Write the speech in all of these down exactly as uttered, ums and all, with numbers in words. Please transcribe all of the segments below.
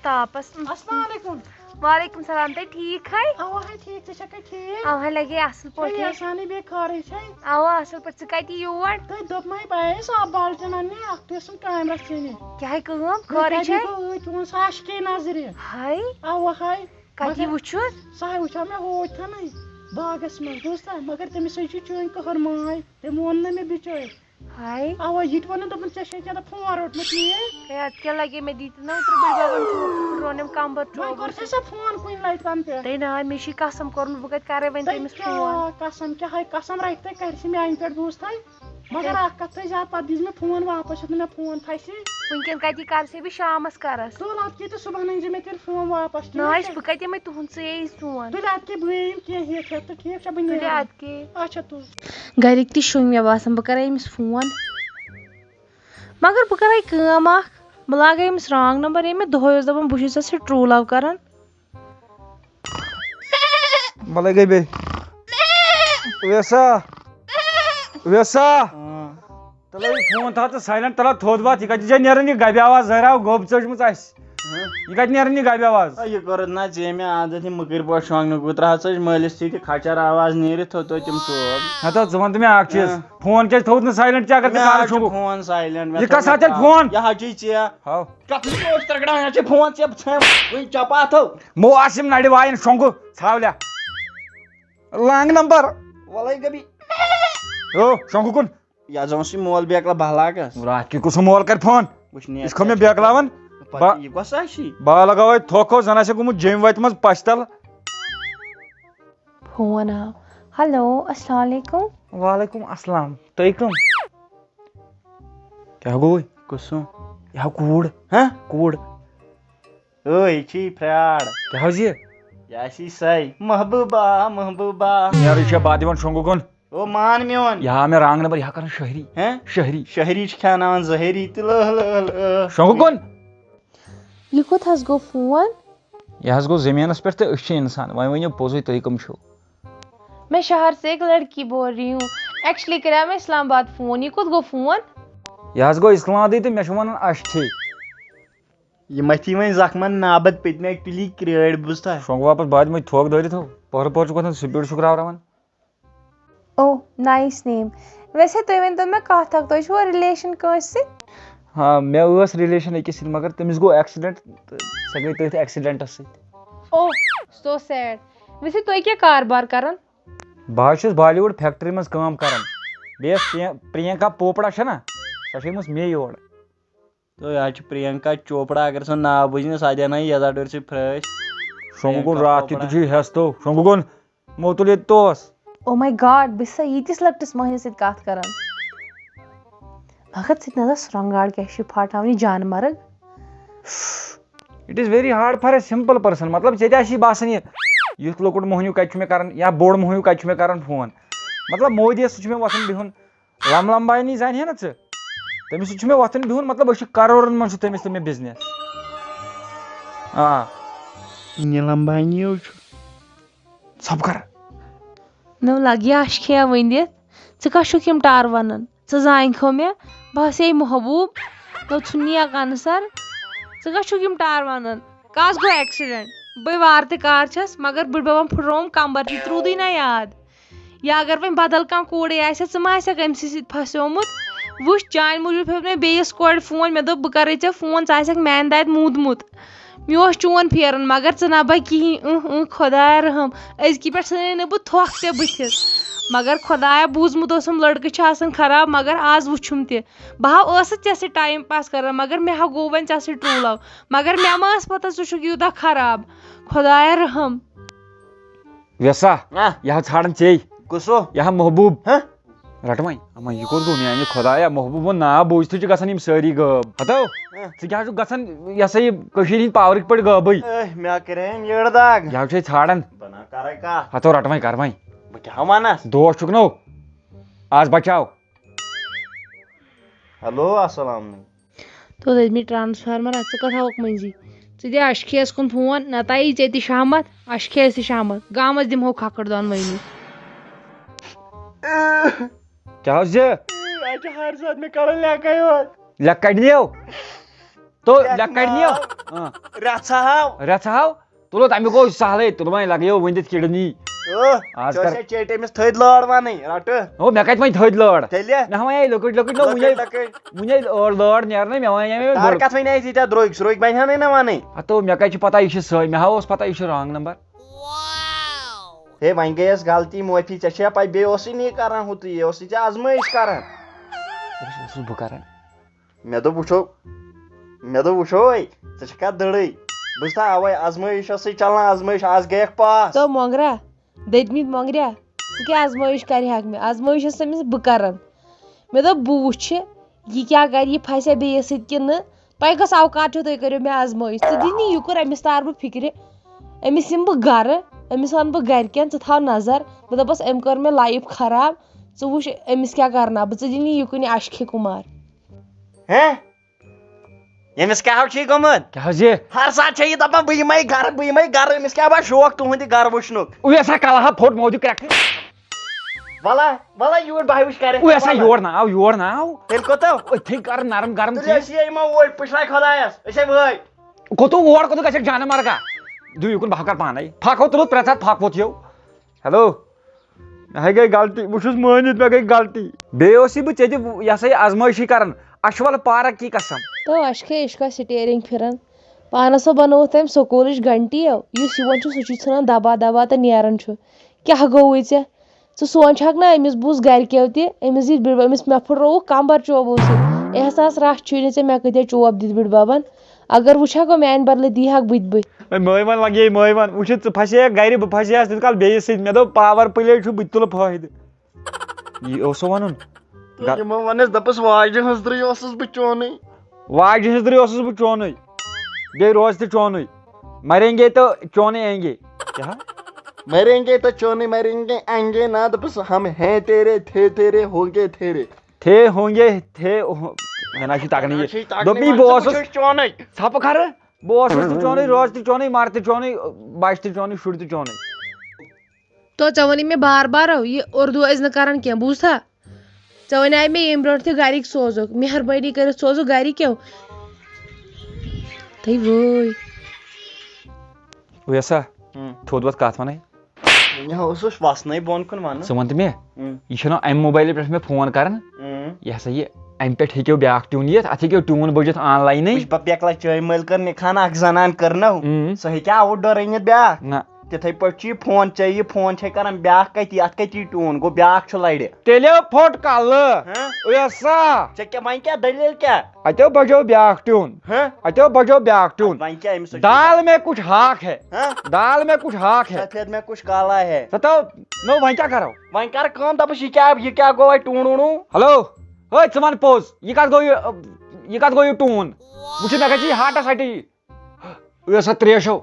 تاپس۔ السلام علیکم۔ وعلیکم السلام، تُہۍ ٹھیٖک ہے؟ اوا ہے ٹھیٖک، ژٕ چھکھے ٹھیٖک؟ اوا ہے، لگے اصل پٲٹھۍ۔ بیٚیہِ آسان ہے بیٚیہِ خٲرٕے چھے؟ اوا، اصل پٲٹھۍ۔ ژٕ کتی یور؟ تُہۍ دوٚپمَے بہٕ آیس آب بالٹیٖن اننہِ، اکھ تُہۍ ٲسٕم کامہِ رژھ ژھٕنہِ۔ کیٛاہ ہے کٲم؟ بیٚیہِ خٲرٕے کَتہِ چھے؟ گوٚو أتھۍ ووٚن سُہ عاشقے نظرِ۔ ہاے، اوا ہے۔ کتی مگر وُچھُتھ؟ سُہ ہے وٕچھو مےٚ ہوٗتۍ تھنٕے۔ باغس منٛز، بوٗزتھا؟ مگر تٔمِس ہے چھُ چٲنۍ قہر ماے۔ تٔمۍ ووٚن نہٕ مےٚ بِچٲرۍ۔ ہاے۔ اوا، یہِ تہِ ووٚنُن، دوٚپُن، "ژےٚ چھے کیٛاہ تھام فون روٚٹمُت میٛٲنۍ؟" ہے، اَدٕ کیٛاہ لگے مےٚ دِتھ نہ اوترٕ بٔڈۍ ببن ٹوٹھ، روٚن أمۍ کمبر وۄنۍ ٹوٹھ۔ کوٚر ژےٚ سۄ فون کُنہِ لٹہِ تَنہٕ پٮ۪ٹھ؟ ہے نہ، مےٚ چھُے قسم کوٚرمُت، بہٕ کتہِ کرے وۄنۍ تٔمۍ تٔمِس فون؟ کیٛاہ قسم، کیٛاہ ہے قسم رٹہِ تۄہہِ، کرِ سُہ میٛانہِ پٮ۪ٹھ بوٗزتھے؟ مگر تٔمۍ اکھ کتھ تھٲے زِ، پتہٕ دِژ مےٚ فون واپس، یُتھ نہٕ مےٚ فون پھسہِ۔ وٕنکیٚن کتی کر ژےٚ بہٕ شامس کرس؟ تُل اَدٕ کیٛاہ تہٕ صُبحن أنۍ زِ مےٚ تیٚلہِ فون واپس، ٹھیٖک نہ، چھا؟ أسۍ بہٕ کتہِ یِمے تُہُنٛد ژٕ یی سون۔ تُلہِ اَدٕ کیٛاہ بہٕ یِم کینٛہہ ہیٚتھ ہیٚتھ تہٕ، ٹھیٖک چھا؟ بہٕ نیرٕ۔ تُلہِ اَدٕ کیٛاہ۔ اچھا تُل۔ گَرِکۍ تہِ شوٚنٛگۍ مےٚ باسان، بہٕ کَرٕ أمِس فون۔ مگر بہٕ کَرٕ کٲم اَکھ، بہٕ لاگہٕ أمِس wrong number، ییٚمۍ مےٚ دۄہَے اوس دَپان بہٕ چھُس ژےٚ سۭتۍ true love کَران۔ مَلَے گٔے بیٚیہِ۔ ویسا۔ ویسا۔ تَلَے یہِ فون تھاو ژٕ silent، تَلہٕ تھوٚد وَتھ، یہِ کَتہِ چھےٚ نیران یہِ گَبہِ آواز، زَہرا گوٚب ژٔجمٕژ اَسہِ۔ ہہ؟ یہِ کَتہِ نیران یہِ گَبہِ آواز؟ آ، یہِ کوٚرُتھ نہ ژےٚ مےٚ عادت، یہِ مٔکٕرۍ پٲٹھۍ شۄنٛگنُک، بہٕ ترٛاوٕ ژٕ مٲلِس سۭتۍ، کھچر آواز نیرِ تھوٚد تھوٚد تِم ژوب۔ ہتو، ژٕ وَن تہٕ مےٚ اَکھ چیٖز، ہہ۔ فون کیٛازِ تھوٚوُتھ نہٕ silent، ژےٚ اگر ژٕ مےٚ کَران حظ چھُ چھُکھ؟ فون silent، مےٚ یہِ کَس تھوٚو اَتھ تیٚلہِ نہٕ فون؟ یہِ حظ چھُے ژےٚ۔ ہاو۔ کَتھ چھُ ژٕ ٲٹھ ترٛکڑٕ اَنان ژےٚ فون، ژےٚ ژھٮ۪م وٕنہِ چپاتھو۔ مو آسِم نَرِ وایَن شۄنٛگہٕ ژھاولیا۔ Wrong number۔ وَلَے گٔبی۔ او، شۄنٛگہٕ کُن۔ یہِ حظ اوس یہِ مول بیکلا بہلاکس۔ راتھ کہِ کُس مول کرِ فون؟ وٕچھ نیر یہِ چھُ مےٚ بیکلاوان۔ پتہٕ با-، یہِ کۄس آسہِ؟ با لگاوے تھوکھو، زن آسہِ گوٚمُت جیٚمۍ وتہِ منٛز پشتل۔ فون آو۔ ہیلو، السلام علیکم۔ وعلیکم السلام۔ تُہۍ کٕم؟ کیٛاہ گوٚوُے؟ کُس سُہ؟ یہِ ہا کوٗر۔ ہہ؟ کوٗر۔ ٲے، یہِ چھِ fraud۔ کیٛاہ حظ یہِ؟ یہِ آسی سَے۔ محبوبہ، محبوبہ۔ یارٕ، یہِ چھا باد یِوان شۄنٛگہٕ کُن؟ او مان میون۔ یہِ ہا مےٚ wrong number، یہِ ہا کران شٲعری۔ ہیں؟ شٲعری۔ شٲعری چھِ کھیاناوان زہری تہِ لٲہ لٲہ لٲہ۔ شۄنٛگہٕ کُن۔ یہِ کوٚت حظ گوٚو فون؟ یہِ حظ گوٚو زٔمیٖنَس پٮ۪ٹھ تہٕ أسۍ چھِ اِنسان۔ وۄنۍ ؤنِو پوٚزُے، تُہۍ کٕم چھِو؟ میں شہر سے ایک لڑکی بول رہی ہوں۔ Actually کریو مےٚ اسلام آباد فون۔ یہِ کوٚت گوٚو فون؟ یہِ حظ گوٚو اسلام آبادٕے تہٕ مےٚ چھُ وَنان اَچھے۔ یہِ مَتھی وۄنۍ زخمن نابد پٔتمہِ اکہِ تُلی کرٛٲڑۍ، بوٗزتھا؟ شۄنٛگہٕ واپس بعد مےٚ تھوٚک دٲرِتھ ہو۔ پٔہرٕ پٔہر چھُ گژھان speed چھُکھ راوراوان۔ اوہ، nice name۔ ویسے تُہۍ ؤنۍ تو مےٚ کَتھ اَکھ، تۄہہِ چھُوا relation کٲنٛسہِ سۭتۍ؟ ہاں، مےٚ ٲس relation أکِس سۭتۍ، مگر تٔمِس گوٚو accident تہٕ سۄ گٔے تٔتھۍ accidentس سۭتۍ۔ اوہ، so sad۔ ویسے تُہۍ کیٛاہ کاربار کران؟ بہٕ حظ چھُس Bollywood factory منٛز کٲم کران۔ بیٚیہِ یۄس پرٛیہ-، پرٛینٛکا پوپڑا چھےٚ نا، سۄ چھےٚ أنمٕژ مے یور۔ تہٕ یہِ حظ چھِ پرٛینٛکا چوپڑا، اگر سۄ ناو بوٗزِ نا، سۄ دِنَے یَزار ڈورِ سۭتۍ پھرٛٲسۍ۔ شۄنٛگہٕ گوٚو پرٛینٛکا راتھ تہِ، چوپڑا۔ تُہۍ چھِو ہٮ۪س تو۔ شۄنٛگہٕ گوٚو۔ موتُل ییٚتہِ توس۔ Oh my God، بہٕ چھَسا ییٖتِس لۄکٹِس مٔہنِوِس سۭتۍ کَتھ کران؟ مگر ژٕ تہِ نظر سرٛنٛگاڑ کیٛاہ چھُ پھاٹاوان یہِ جانمرگ؟ It is very hard for a simple person۔ مطلب، ژےٚ تہِ آسی باسان یہِ، یُتھ لۄکُٹ مٔہنیوٗ کَتہِ چھُ مےٚ کران یا بوٚڑ مٔہنیوٗ کَتہِ چھُ مےٚ کران فون۔ مطلب، مودیَس سۭتۍ چھُ مےٚ وۄتھُن بِہُن۔ لم لمبانی زانہِ ہے نا ژٕ؟ تٔمِس سۭتۍ چھُ مےٚ وۄتھُن بِہُن، مطلب، أسۍ چھِ کرورن منٛز چھُ تٔمِس تہٕ مےٚ business۔ آ۔ نیٖل امبانی چھُ۔ ژھۄپہٕ کر۔ نو لگیا اَشہِ کھیا ؤنِتھ۔ ژٕ کَس چھُکھ یِم ٹار وَنان؟ ژٕ زانکھو مےٚ؟ بہٕ ہسے محبوب۔ نو ژھُنیا کَنہٕ سر۔ ژٕ کَس چھُکھ یِم ٹار وَنان؟ کَس گوٚو accident؟ بٔے وارٕ تہِ کار چھَس، مگر بٕڈبَبَن پھُٹرووُم کَمبَر تہِ ترٛوٗدٕے نہ یاد۔ یا اگر وۄنۍ بدل کانٛہہ کوٗرٕے آسہِ ہا، ژٕ ما آسٮ۪کھ أمۍ سٕے سۭتۍ پھسیومُت؟ وٕچھ، چانہِ موٗجوٗب ہیوٚت مےٚ بیٚیِس کورِ فون، مےٚ دوٚپ، بہٕ کَرَے ژےٚ فون، ژٕ آسٮ۪کھ میٛانہِ دادِ موٗدمُت۔ مےٚ اوس چون پھیران، مگر ژٕ نہ بہ کِہیٖنۍ۔ اۭں، اۭں، خۄدایا رحم۔ أزکی پٮ۪ٹھ ژھٕنے نہٕ بہٕ تھۄکھ ژےٚ بٕتھِس۔ مگر خۄدایا، بوٗزمُت اوسُم لٔڑکہٕ چھِ آسان خراب، مگر آز وٕچھُم تہِ۔ بہٕ ہا ٲسٕس ژےٚ سۭتۍ time pass کران، مگر مےٚ ہا گوٚو وۄنۍ ژےٚ سۭتۍ true love۔ مگر مےٚ ما ٲس پتہ ژٕ چھُکھ یوٗتاہ خراب۔ خۄدایا رحم۔ ویسا، آ۔ یہِ ہا ژھانڈان ژے۔ کُس ہو؟ یہِ ہا محبوب۔ ہہ؟ رٹ وۄنۍ۔ اما، یہِ کوٚت گوٚو میانہِ خۄدایا؟ محبوب ووٚن ناو بوٗزتھٕے چھِ گژھان یِم سٲری غٲب۔ ہتو، ہہ۔ ژٕ کیٛاہ چھُکھ گژھان، یہِ ہسا یہِ کٔشیٖرِ ہِنٛدۍ powerٕکۍ پٲٹھۍ غٲبٕے؟ اے، مےٚ ہا کریٚیَم یٔڑ داغ۔ یہِ ہا چھے ژھانڈان۔ بہٕ نا کرے کتھ۔ ہتو، رٹ وۄنۍ، کر وۄنۍ۔ بہٕ کیٛاہ ونس؟ دوس چھُکھ نو۔ آز بچاو۔ ہیلو، السلام علیکم۔ تو دٔپۍ مٕتۍ transformer، ژٕ کتھ ہاوکھ مٔنٛزی؟ ژٕ دِ اشکھیس کُن فون، نتہٕ آیی ژےٚ تہِ شامت، اشکھیس تہِ شامت، گامس دِمہو کھکھٕر دۄن وٲنی۔ کیٛاہ حظ یہِ؟ اَتہِ چھِ ہر ساتہٕ مےٚ کڑان لیکھے یوت۔ لیکھ کڑنیو۔ تو مےٚ کَتہِ نِیو؟ اۭں۔ رٮ۪ژھا ہاو۔ رٮ۪ژھا ہاو؟ تُلو، تَمیُک گوٚو سہلٕے، تُلو وۄنۍ لَگیو ؤنِتھ کِڈنی۔ او، آز ژےٚ کر۔ ٲسیا چیٹہِ أمِس تھٔدۍ لٲر وَنٕنۍ، رَٹہٕ۔ او، مےٚ کَتہِ وۄنۍ تھٔدۍ لٲر؟ تیٚلہِ؟ مےٚ وَنے لۄکٕٹۍ لۄکٕٹۍ نہ، وٕنے، لۄکٕٹۍ لۄکٕٹۍ۔ وٕنے لٲر لٲر نیرنَے، مےٚ وَنے مےٚ لٔڑ۔ کَتھ وۄنۍ آسہِ ییٖتیٛاہ درٛوٚگۍ، سرٛوٚگۍ بَنہِ ہا نَے نہ وَنٕنۍ۔ ہَتو، مےٚ کَتہِ چھِ پَتہ یہِ چھِ سۄے، مےٚ ہا اوس پَتہ یہِ چھُ wrong number۔ ہے، وۄنۍ گٔیَس غلطی معٲفی، ژےٚ چھےٚ پَے، بیٚیہِ اوسُے نہٕ یہِ کَران ہُتُے، یہِ اوسُے ژےٚ آزمٲیِش کَران۔ اوسُس بہٕ کَران۔ مےٚ دوٚپ وٕچھو، مےٚ دوٚپ وٕچھو ہے، ژےٚ چھَکھا دٔرٕے؟ بہٕ چھُس تھا اَوَے آزمٲیِش ٲسٕے چَلان، آزمٲیِش آز گٔیَکھ پاس۔ تو مۄنٛگرا، دٔدمٕتۍ مۄنٛگرا، ژٕ کیٛاہ آزمٲیِش کَرِہَکھ مےٚ؟ آزمٲیِش ٲس أمِس بہٕ کَرَن۔ مےٚ دوٚپ بہٕ وٕچھِ، یہِ کیٛاہ کَرِ، یہِ پھَسیا بیٚیِس سۭتۍ کِنہٕ نہٕ؟ تۄہہِ کۄس اوقات چھو تُہۍ کٔرِو مےٚ آزمٲیِش؟ ژٕ دِ نہٕ یہِ کُن، أمِس تارٕ بہٕ فِکرِ۔ أمِس یِمہٕ بہٕ گَرٕ، أمِس وَنہٕ بہٕ گَرِکٮ۪ن، ژٕ تھاو نظر۔ بہٕ دَپَس، أمۍ کٔر مےٚ life خراب، ژٕ وٕچھ أمِس کیٛاہ کَرناو بہٕ، ژٕ دِ نہٕ یہِ کُنہِ عاشقِ کُمار۔ ہیں؟ ییٚمِس کیٛاہ ہو چھُے گوٚمُت؟ کیٛاہ حظ یہِ؟ ہر ساتہٕ چھےٚ یہِ دَپان، "بہٕ یِمَے گَرٕ، بہٕ یِمَے گَرٕ"، أمِس کیٛاہ باسہِ شوق تُہُنٛد یہِ گَرٕ وٕچھنُک؟ اوے سا کَلہٕ ہا پھوٚٹ، مودِ کرٛٮ۪کھٕ۔ وَلا، وَلا یوٗرۍ بہٕ ہا وٕچھ کَرٮ۪کھ۔ اوے سا وَلا۔ یور ناو، یور ناو۔ تیٚلہِ کوٚت؟ أتھی کَر نرم گرم تُلہِ چیٖز۔ أسۍ یہِ یِمو اوٗرۍ، پُشراے خۄدایَس، أسۍ ہے وٲتۍ۔ کوٚت اوٗر، کوٚت گژھکھ جانہٕ مرگا؟ دِیِو یہِ کُن، بہٕ ہا کَرٕ پانَے۔ پھَکھ ہو تُلُتھ پرٛٮ۪تھ ساتہٕ پھَکھ ووٚتھ یو۔ ہیلو۔ مےٚ ہے گٔے غلطی، بہٕ چھُس مٲنِتھ، مےٚ گٔے غلطی۔ بیٚیہِ اوسُے بہٕ ژےٚ تہِ، یہِ ہسا یہِ آزمٲیشی کران، اچھوَل پارک کی قسم۔ تو اچھکے عشقہ سٹیرنگ پھران۔ پانس ہا بنووُتھ تٔمۍ سکوٗلٕچ گھنٹی یو، یُس یِوان چھُ سُہ چھُے ژھٕنان دبا دبا تہٕ نیران چھُ۔ کیٛاہ گوٚوُے ژےٚ؟ ژٕ سونٛچہکھ نا، أمِس بوٗز گرِکیو تہِ، أمِس دِتۍ بِڈ-، أمِس مےٚ پھُٹرووُکھ کمبر چوبو سۭتۍ۔ احساس رژھ چھُے نہٕ ژےٚ، مےٚ کۭتیٛاہ چوب دِتۍ بِڈ ببن۔ اگر وٕچھکھ وۄنۍ میانہِ بدلہٕ دیٖہکھ بہٕ تہِ بٕتھِ۔ اے مٲے وَن لگے مٲے وَن، وٕچھِتھ ژٕ پھسے گرِ، بہٕ پھسیس تیوٗت کال بیٚیِس سۭتۍ۔ مےٚ دوٚپ power play چھُ، بہٕ تہِ تُلہٕ فٲیدٕ۔ یہِ اوس سُہ وَنُن۔ تہٕ گا- یِمو وَنٮ۪س، دَپَس، "واجہِ ہٕنٛز درٕے اوسُس بہٕ چونٕے۔" واجہِ ہٕنٛز درٕے اوسُس بہٕ چونٕے، بیٚیہِ روزِ تہِ چونٕے۔ مریں گے تو چونٕے آئیں گے۔ کیٛاہ؟ "مریں گے تو چونٕے، مریں گے آئیں گے نا"، دَپَس، "ہم ہیں تیرے، تھے تیرے، ہوں گے تیرے۔" تھے ہوں گے، تھے ہو-، مےٚ نہ چھُے تَگان یہِ۔ مےٚ نہ چھُے تَگان دوٚپمَے، یِوان، بہٕ ژٕ اوسُس وٕچھُکھ چونٕے۔ ژھۄپہٕ کھرٕ، بہٕ اوسُس تہِ چونٕے، روزٕ تہِ چونٕے، مَرٕ تہِ چونٕے، بَچہٕ تہِ چونٕے، شُرۍ تہِ چونٕے۔ تو ژےٚ ووٚنُے مےٚ بار بار، یہِ اردو ٲسۍ نہٕ کران کینٛہہ، بوٗزتھا؟ ژےٚ وَنے مےٚ ییٚمہِ برونٛٹھ تہِ گرِکۍ سوزُکھ، مہربٲنی کٔرِتھ سوزُکھ گرِکیو۔ تھٔے وٲے۔ ویسا، ہُم۔ تھوٚد وۄتھ کَتھ وَنَے؟ وٕنہِ ہا اوسُس وَسنَے بۄن کُن وَنان۔ ژٕ وَن تہٕ مےٚ، ہُم۔ یہِ چھُنہ اَمہِ موبایلہٕ پٮ۪ٹھ مےٚ فون کَران؟ ہُم۔ یہِ ہسا یہِ، اَمہِ پٮ۪ٹھ ہیٚکیو بیٛاکھ ٹیوٗن یِتھ، اَتھ ہیٚکیو ٹیوٗن بٔجِتھ آنلاینٕے۔ وٕچھ، بہٕ پیکلا چٲنۍ مٲلۍ کٔر نِکھان اَکھ زَنان کٔر نہ۔ ہُم۔ سۄ ہیٚکیٛا آوُٹ ڈور أنِتھ بیٛاکھ؟ نہ۔ تِتھَے پٲٹھۍ چھُ یہِ فون، ژےٚ یہِ فون چھے کَران بیٛاکھ کَتہِ، اَتھ کَتہِ یی ٹیوٗن؟ گوٚو بیٛاکھ چھُ لَرِ۔ تیٚلہِ پھوٚٹ کَلہٕ۔ ہہ؟ ویسا۔ ژےٚ کیٛاہ، وۄنۍ کیٛاہ دٔلیٖل کیٛاہ؟ اَتیو بَجیو بیٛاکھ ٹیوٗن۔ ہہ؟ اَتیو بَجیو بیٛاکھ ٹیوٗن۔ وۄنۍ کیٛاہ أمِس سۭتۍ؟ دال میں کچھ ہاک ہے۔ ہہ؟ دال میں کچھ ہاک ہے۔ سفید میں کچھ کالا ہے۔ ستو، نو وۄنۍ کیٛاہ کَرو؟ وۄنۍ کَر کٲم، دَپُس یہِ کیٛاہ، یہِ کیٛاہ گوٚو وۄنۍ ٹوٗن ووٗنوٗ؟ ہیلو، ہے ژٕ وَن پوٚز، یہِ کَتھ گوٚو یہِ، یہِ کَتھ گوٚو یہِ ٹوٗن؟ وٕچھِو مےٚ گژھِ یہِ ہاٹَس اَٹی۔ یہِ ہسا تریشو۔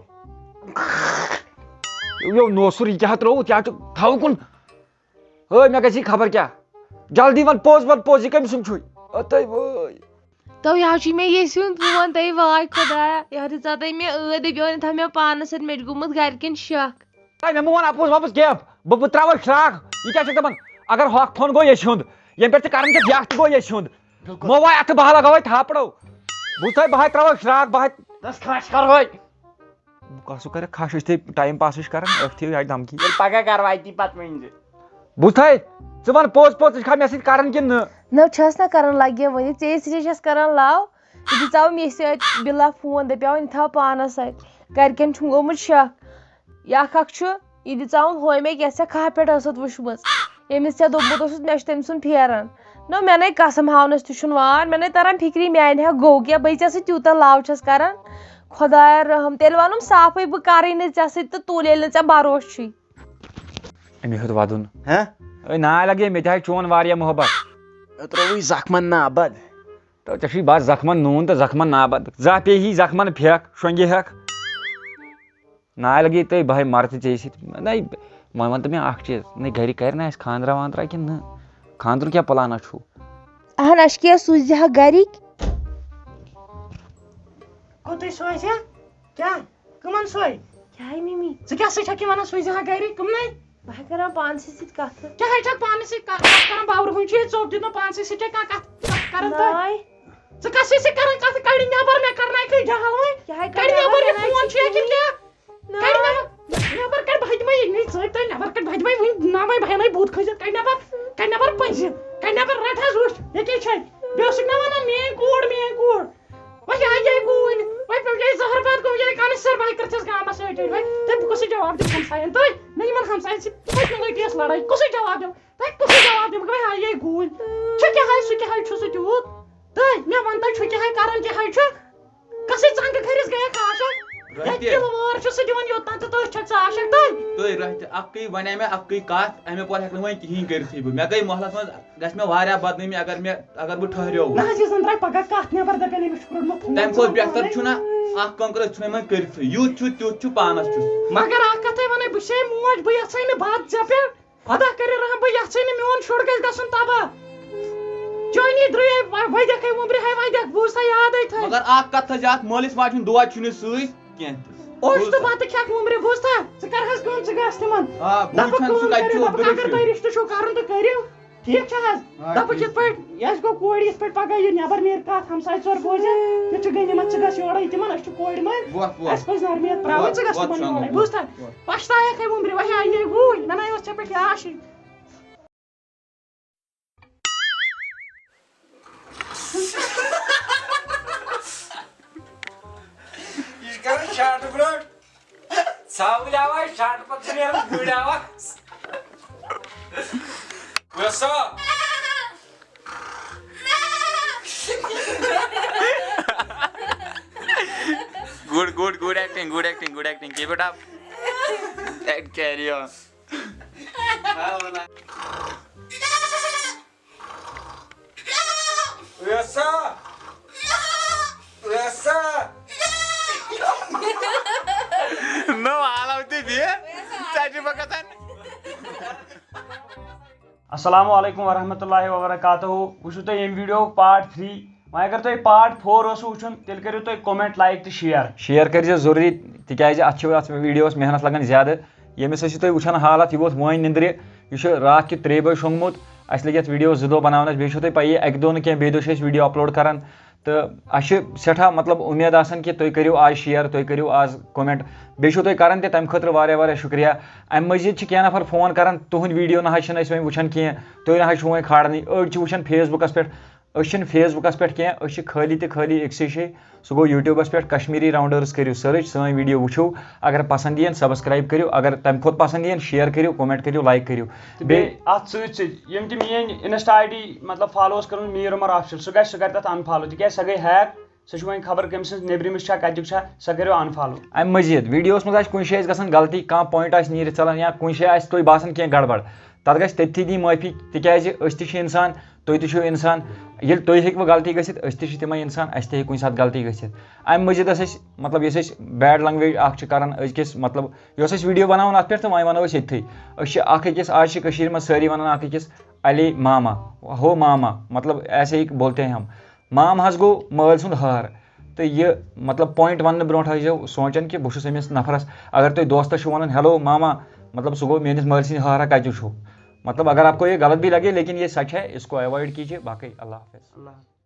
یو نوسُر، یہِ کیٛاہ ترٛووُتھ؟ یہِ حظ چھُ تھاوُن کُن۔ ہے، مےٚ گژھِ یہِ خبر کیٛاہ۔ جلدی وَن پوٚز، وَن پوٚز، یہِ کٔمۍ سُنٛد چھُے؟ اَتَے وٲے۔ تو یہِ حظ چھُے مےٚ ییٚسہِ ہُنٛد فون، تَے واے خۄدایا، یہِ حظ دِژاو تۄہہِ مےٚ ٲدۍ، دٔپیو نہٕ تھاو مےٚ پانَس سۭتۍ، مےٚ چھُ گوٚمُت گَرِکٮ۪ن شَک۔ ہے، مےٚ مہٕ وَن اَپُز وَپُز کینٛہہ، بہٕ، بہٕ ترٛاوَے فراق۔ یہِ کیٛاہ چھَکھ دَپان؟ اگر ہۄکھ فون گوٚو ییٚسہِ ہُنٛد، ییٚمہِ پٮ۪ٹھ ژٕ کَران چھَکھ یَکھ تہِ گوٚو ییٚسہِ ہُنٛد۔ بِلکُل۔ مو وای اَتھٕ بہہ لَگاوَے تھاپڑو۔ بوٗزتھَے، بہٕ ہاے ترٛاوَے فراق، بہٕ ہاے۔ دَس کھَش کَرہوے۔ بہٕ کَس سُہ کَرَکھ کھَش، أسۍ تھے ٹایم پاسٕچ کَران، أتھۍ تھٲیِو یِہَے دھمکی۔ ییٚلہِ پَگاہ کَرٕ وَتی پَتہٕ ؤنۍ زِ۔ بوٗزتھَے، ژٕ وَن پوٚز پوٚز، ژٕ چھَکھا مےٚ سۭتۍ کَران کِنہٕ نہٕ؟ نہ چھَس نہ کَران، لَگہِ وۄنۍ ژےٚ سۭتۍ چھَس کَران love۔ یہِ دِژاو مےٚ سۭتۍ بِلا فون، دَپیٛاو وۄنۍ تھاو پانَس سۭتۍ، گَرِکٮ۪ن چھُم گوٚمُت شَک۔ یہِ اَکھ اَکھ چھُ، یہِ دِژاوُم ہوے مےٚ یَتھ ژےٚ کھاہ پٮ۪ٹھ ٲسٕتھ وٕچھمٕژ، ییٚمِس ژےٚ دوٚپمُت اوسُتھ مےٚ چھُ تٔمۍ سُنٛد پھیران۔ نہ، مےٚ نے قسم ہاونَس تہِ چھُنہٕ وان، مےٚ نے تَران فِکری میٛانہِ ہا گوٚو کیٛاہ، بہٕ ژےٚ سۭتۍ تیوٗتاہ love چھَس کَران۔ خۄدایا رحم، تیٚلہِ وَنُم صافٕے بہٕ کَرٕے نہٕ ژےٚ سۭتۍ تہٕ تُل ییٚلہِ نہٕ ژےٚ بروسہٕ چھُے۔ أمۍ ہیوٚت وَدُن۔ ہہ؟ أے ناے لَگے، مےٚ تہِ ہا چون واریاہ محبت۔ مےٚ ترٛووُے زَخمَن نابَد۔ تو ژےٚ چھُے بَس زَخمَن نوٗن تہٕ زَخمَن نابَد۔ زانٛہہ پیٚیہِ ہی زَخمَن پھٮ۪کھ، شۄنٛگہِ ہٮ۪کھ۔ ناے لَگے تٔے، بہٕ ہے مَرٕ تہٕ ژےٚ سۭتۍ۔ نَے، وۄنۍ وَن تہٕ مےٚ اَکھ چیٖز، نَے گَرِ کَرِ نہ اَسہِ خانٛدرا وانٛدرا کِنہٕ نہ؟ خانٛدرُک کیٛاہ پٕلانہ چھُو؟ اَہَن، اَسہِ کیٛاہ سوٗزِ ہا گَرِکۍ؟ کوٚتُے سوزِ ہا؟ کیٛاہ؟ کٕمَن سوے؟ کیٛاہ ہے مِمی؟ ژٕ کیٛاہ سۭتۍ چھَکھ یہِ وَنان سوٗزِ ہا گَرِکۍ؟ کٕمنٕے؟ بہٕ ہے کَران پانسٕے سۭتۍ کَتھٕ۔ کیٛاہ ہے چھَکھ پانَس سۭتۍ کَتھ، کَتھ کَران؟ باورٕ وٕنہِ چھُ یہِ ژوٚپ دیُتمُت پانسٕے سۭتۍ، چھَکھ کانٛہہ کَتھ کَران تۄہہِ؟ ناے۔ ژٕ کس سۭتۍ چھکھ کران کتھ؟ کڑِ نٮ۪بر، مےٚ کرناوکھ جہل وۄنۍ۔ کیٛاہ ہے کڑِ کرناوکھ؟ نٮ۪بر، یہِ فون چھُ یا کِنہٕ کیٛاہ؟ نہ۔ کڑِ نٮ۪بر، نٮ۪بر کڑِ، بہٕ ہیٚکہِ وۄنۍ یہِ نہٕ ژٲپۍ تۄہہِ نٮ۪بر کڑِ، بہٕ ہیٚکہِ وۄنۍ وٕنہِ نہ وۄنۍ بہٕ ہٮ۪نَے بُتھ کھٔسِتھ، کڑِ نٮ۪بر، کڑِ نٮ۪بر پٔنزِ، کڑِ نٮ۪بر، رٹ حظ وٕچھ، ییٚکے چھے، بیٚیہِ اوسُکھ نہ ونان میٲنۍ کوٗر، میٲنۍ کوٗر، وۄنۍ آیے گوٗلۍ، وۄنۍ پیوٚو یہِ زہر باد گوٚو یہِ کانسر، بہٕ ہیٚکہِ کٔرِتھ یَس گامس سۭتۍ وۄنۍ، تہٕ بہٕ کُس جواب دِمہٕ ہمساین تۄہہِ؟ مےٚ یِمن ہمساین سۭتۍ، تۄہہِ کیٛاہ لڑٲے، کُس جواب دِمہٕ؟ تۄہہِ کُس جواب دِمہٕ؟ وۄنۍ آیے گوٗلۍ، چھُ کیٛاہ ہے، سُہ کیٛاہ ہے چھُ سُہ تیوٗت؟ تہٕ مےٚ وَن تہٕ، چھُ کیٛاہ ہے، کَران کیٛاہ ہے چھُ؟ کَسٕے ژَنٛگہٕ کھٔرِس گٔیَکھ عاشق؟ یَتھ رۄہتہِ۔ تِلہٕ وٲر چھُ سُہ دِوان یوٚتام تہٕ تٔتھۍ چھَکھ ژٕ عاشق تٔتھۍ۔ تٔتھۍ رۄہتہِ، اَکٕے وَنے مےٚ، اَکٕے کَتھ، اَمہِ پَتہٕ ہٮ۪کہٕ نہٕ وۄنۍ کِہیٖنۍ کٔرِتھٕے بہٕ۔ مےٚ گٔے محلَس منٛز، گژھِ مےٚ واریاہ بدنٲمی اگر مےٚ، اگر بہٕ ٹھٔہریووُس۔ نہ حظ، یہِ زَن درٛاے پَگاہ کَتھ نٮ۪بَر، دَپن أمِس چھُ کوٚڑمُت فون تَمہِ کھۄتہٕ ژوٚٹ بہتر پانَے۔ چھُنہ اَکھ کٲم کٔرِتھ، أسۍ چھُنہٕ یِمَن کٔرِتھٕے۔ یُتھ چھُ، تیُتھ چھُ، پانَس چھُس۔ مگر اَکھ کَتھَے وَنے، بہٕ چھَسے موج، بہٕ یَژھَے نہٕ بَتھ ژےٚ پٮ۪ٹھ۔ خۄدا کٔرِن رحم، بہٕ یَژھَے نہٕ میون شُر گژھِ گژھُن تباہ۔ چٲنی درٛے وَ-، وَدٮ۪کھَے وُمبرِ ہے وَدٮ۪کھ، بوٗزتھا یادَے تھٲے۔ مگر اَکھ کَتھ تھٲے زِ اَتھ مٲلِس ماجہِ ہُنٛد دۄد چھُنہٕ سۭتۍ کینٛہہ تہِ۔ اوٚش تہٕ بوٗزتھا؟ بَتہٕ کھٮ۪کھ وُمبرِ، بوٗزتھا؟ ژٕ کَر حظ کٲم، ژٕ گژھ تِمَن۔ آ، بہٕ دَپَکھ وٕچھَن سُہ کٲم کَتہِ کٔرِو، چھُ دَپَکھ اگر عبدالرشیٖد۔ تۄہہِ رِشتہٕ چھُو کَرُن تہٕ کٔرِو۔ ٹھیٖک چھا حظ؟ آ، دَپُکھ ٹھیٖک یِتھ چھُ۔ پٲٹھۍ، یہِ اَسہِ گوٚو کورِ یِتھ پٲٹھۍ پَگاہ یہِ نٮ۪بَر نیرِ کَتھ، ہمساے ژور بوزن، یہِ چھُ غنیٖمت، ژٕ گژھ یورَے تِمَن، أسۍ چھِ کورِ مٲلۍ۔ وۄتھ، وۄتھ۔ اَسہِ پَزِ نرمیت ترٛاوٕنۍ، وۄتھ، ژٕ گژھ وۄتھ، تِمَن شۄنٛگو، یورَے۔ وۄتھ، بوٗزتھا؟ وۄتھ۔ پَشتاوکھَے وُمبرِ، وۄنۍ آیہِ یہِ گوٗلۍ، مےٚ نَے اوس ژےٚ پٮ۪ٹھ یہِ آشِق۔ یہِ چھِ کران شاٹہٕ برٛونٛٹھ۔ ژھاوٕلۍ آواز، شاٹہٕ پتہٕ چھِ نیران گُرۍ آواز۔ وٮ۪سا۔ Good, good, good acting, good acting, good acting. Keep it up. And carry on. وٮ۪سا۔ وٮ۪سا۔ نو حالو تہِ بیٚیہِ۔ ژَتجی بہٕ گژھان۔ السلام علیکم ورحمۃ اللہ وبرکاتہ۔ وٕچھِو تُہۍ ییٚمہِ video ہُک part three۔ وۄنۍ اگر تۄہہِ part four اوسوٕ وٕچھُن، تیٚلہِ کٔرِو تُہۍ comment، like تہٕ share۔ Share کٔرۍزیو ضروٗری، تِکیٛازِ اَتھ چھِ، اَتھ video ہَس محنت لگان زیادٕ۔ ییٚمِس ٲسِو تُہۍ وٕچھان حالت، یہِ ووت وٲنۍ نِندرِ، یہِ چھُ راتھ کہِ ترٛیٚیہِ بجہِ شۄنٛگمُت۔ اَسہِ لٔگۍ یَتھ video زٕ دۄہ بناونَس، بیٚیہِ چھُو تۄہہِ پَیی، اَکہِ دۄہ نہٕ کینٛہہ، بیٚیہِ دۄہ چھِ أسۍ video upload کران۔ تہٕ اَسہِ چھِ سٮ۪ٹھاہ، مطلب، اُمید آسان کہِ تُہۍ کٔرِو آز share، تُہۍ کٔرِو آز comment۔ بیٚیہِ چھِو تُہۍ کران تہِ، تَمہِ خٲطرٕ واریاہ واریاہ شُکریہ۔ اَمہِ مٔزیٖد چھِ کینٛہہ نفر phone کران، تُہٕنٛدۍ video نہ حظ چھِنہٕ أسۍ وۄنۍ وٕچھان کینٛہہ، تُہۍ نہ حظ چھِو وۄنۍ کھالنٕے۔ أڑۍ چھِ وٕچھان Facebook-س پٮ۪ٹھ، أسۍ چھِنہٕ Facebook-س پٮ۪ٹھ کینٛہہ، أسۍ چھِ خٲلی تہٕ خٲلی أکسٕے جایہِ، سُہ گوٚو YouTube-س پٮ۪ٹھ کشمیٖری راونڈٲرٕز۔ کٔرِو search، سٲنۍ video وٕچھِو۔ اگر پسنٛد یِیَن، subscribe کٔرِو، اگر تَمہِ کھۄتہٕ پسنٛد یِیَن، share کٔرِو، comment کٔرِو، like کٔرِو۔ تہٕ بیٚیہِ بیٚیہِ اَتھ سۭتۍ سۭتۍ یِم تہِ میٛٲنۍ Insta ID، مطلب، follow-وَس کٔرمٕژ میٖر عمر official، سُہ گژھِ، سُہ کَرِ تَتھ unfollow، تِکیٛازِ سۄ گٔے hack۔ سۄ چھِ وۄنۍ خبر کٔمۍ سٕنٛز، نیٚبرِمِس چھا، کَتیُک چھا، سۄ کٔرِو unfollow۔ اَمہِ مٔزیٖد videoہَس منٛز آسہِ کُنہِ جایہِ اَسہِ گژھان غلطی، کانٛہہ point آسہِ نیٖرِتھ ژَلان یا کُنہِ جایہِ آسہِ تۄہہِ باسان کینٛہہ گڑبڑ، تَتھ گژھِ تٔتھی دِنۍ معٲفی، تِکیٛازِ أسۍ تہِ چھِ اِنسان، تُہۍ تہِ چھِو اِنسان۔ ییٚلہِ تُہۍ ہیٚکِوٕ غلطی گٔژھِتھ، أسۍ تہِ چھِ تِمَے اِنسان، اَسہِ تہِ ہیٚکہِ کُنہِ ساتہٕ غلطی گٔژھِتھ۔ اَمہِ مٔزیٖد ٲسۍ أسۍ، مطلب، یۄس أسۍ bad language اَکھ چھِ کَران أزکِس، مطلب، یۄس أسۍ video بَناوان اَتھ پٮ۪ٹھ، تہٕ وۄنۍ وَنو أسۍ ییٚتھٕے۔ أسۍ چھِ اَکھ أکِس، آز چھِ کٔشیٖرِ منٛز سٲری وَنان اَکھ أکِس، "علی ماما، ہو ماما"، مطلب، ایسے ہی بولتے ہیں ہم۔ مام حظ گوٚو مٲلۍ سُنٛد ہار۔ تہٕ یہِ، مطلب، point وَننہٕ برونٛٹھ ٲسۍزیو سونٛچان کہِ بہٕ چھُس أمِس نفرَس، اگر تُہۍ دوستَس چھِو وَنان، "ہیلو ماما"، مطلب، سُہ گوٚو میٛٲنِس مٲلۍ سٕنٛدِ ہارا کَتہِ چھُو؟ مطلب، اگر آپ کو یہ غلط بھی لگے، لیکن یہ سچ ہے، اس کو avoid کیجیے۔ باقٕے اللہ حافظ۔ اللہ حافظ۔